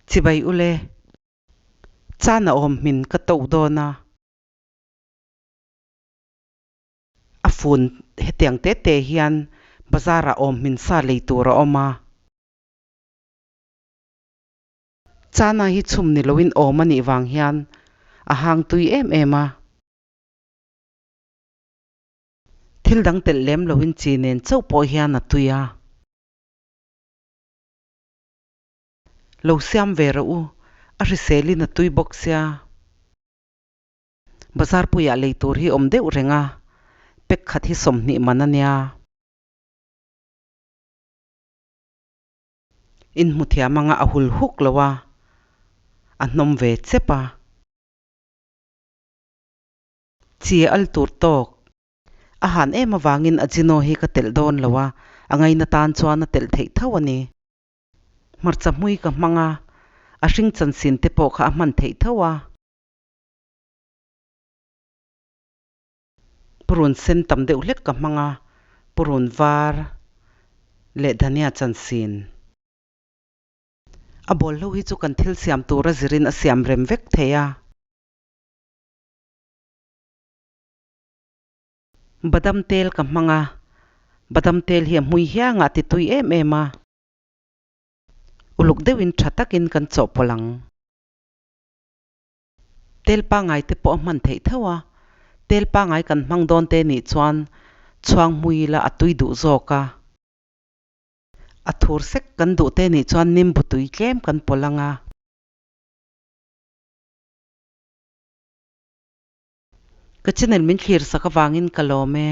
Chibai ule, chan a awm hmin ka toh dawn a. A fun hetiang te te hian bazar ah awm hmin sa lei tur a awm a. Chana hi chhum ni loin awm a nih vang hian a hang tui em em a. Thil dang telh lem loin chi nen chauh pawh hian a tui a. Lo siam ve rawh u, a hriselin a tui bawk sia. Bazar puiah lei tur hi awm deuh reng a, pack khat hi 20 man a nia. In hmu thiam anga a hul huk lo a, a hnawm ve chep a. Chi al tur tawk. A han em avangin Ajino hi ka telh dawn lo a, a ngaina tan chuan a telh theih tho a ni. Hmarcha hmui ka hmang a, a hring chansin te pawh kha a hman theih tho a. Purun sen tam deuh hlek ka hmang a, purun var leh dhania chansin. A bawlhlo hi chu kan thil siam tura zirin a siam rem vek thei a. Badam tel ka hmang a, badam tel hi a hmui hiangah ti tui em em a. Uluk deuhin tha takin kan chawhpawlh ang. Tel pangai te pawh a hman theih tho a, tel pangai kan hmang dawn te nih chuan chhuang hmui ila a tui duh zawk a. A thur sek kan duh te nih chuan nimbu tui tlem kan pawlh ang a. Ka channel min thlir sak avangin ka lawm e.